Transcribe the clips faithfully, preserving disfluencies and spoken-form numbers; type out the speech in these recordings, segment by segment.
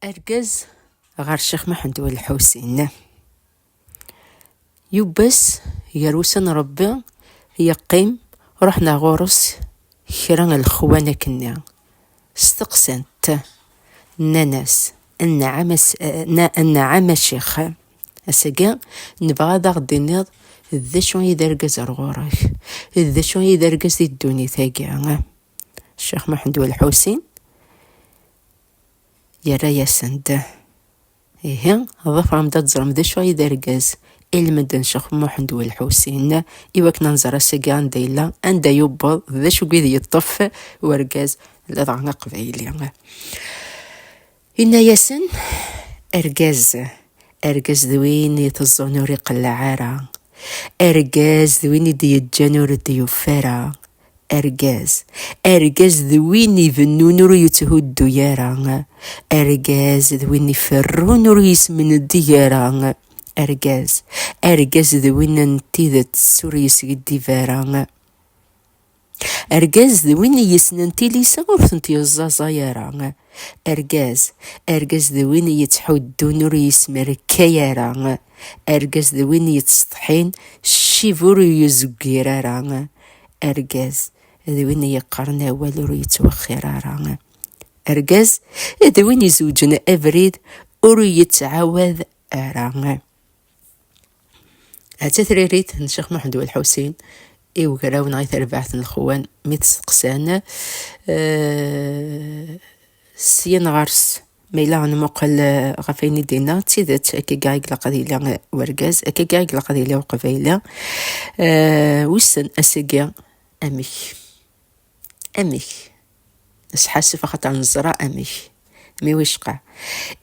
Argaz ɣer Ccix Muḥend Welḥusin. Yubbes gar wussan n Ṛebbi, yeqqim, ruḥen ɣur-s kra n lexwan akkenni. Steqsan-t, nnan-as, "Nnaɛam a s-, na-, nnaɛam a ccix. Ass-agi, nebɣa ad aɣ-d-tiniḍ d acu i d argaz ar ɣur-k, d acu i d argaz di ddunit-agi." Ccix Muḥend Welḥusin yerra-yasen-d, "Ihi, ḍefrem-d ad teẓrem d acu i d argaz." Ilmend n Ccix Muḥend Welḥusin, i wakken ad nẓer ass-agi anda yella, anda yewweḍ, d acu i d yeṭṭef urgaz, ladɣa aqbayli. Inna-yasen, "Argaz, argaz d win iteẓẓun ur iqelleɛ ara. Argaz d win i d-yeǧǧan ur d-yufi ara. Argaz, argaz d win ibennun ur yetthuddu ara. Argaz d win iferrun ur yesmendig ara. Argaz, argaz d win n tidet ur yesgiddib ara. Argaz d win i yessnen tilisa ur tent-yeẓẓaẓay ara. Argaz, argaz d win i yettḥuddun ur yesmerkay ara. Argaz d win yettsetḥin ccib ur yezgir ara. Argaz d win i yeqqaren awal ur yettwexxir ara. Argaz d win izewǧen abrid ur yettɛawad ara." Atta tririt n Ccix Muḥend Welḥusin i ugraw neɣ i terbaɛt n lexwan mi tt-steqsan, eh, syin ɣer-s, ma yella nmuqel, eh, ɣef ayen i d-yenna, d tidet, akka i ilaq ad yili, eh, urgaz, akka i ilaq ad yili uqbayli. Eh, wissen ass-agi amek? Amek? Nesḥassef axaṭer neẓra amek. Mi wicqa.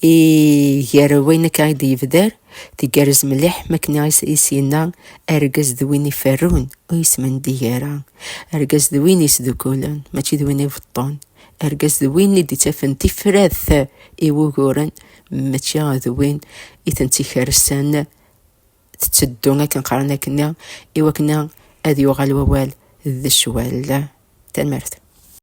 I gar wayen akka i d-yebder, tgerrez mliḥ, makken i s-, i s-yenna, "Argaz d win iferrun, ur yesmendig ara. Argaz d win yesdukulen, mačči d win ibeṭṭun. Argaz d win i d-ittafen tifrat i wuguren, mačči d win i tent-ikersen." Tetteddu akken qqaren akkenni, i wakken ad yuɣal wawal d ccwal. Tanemmirt.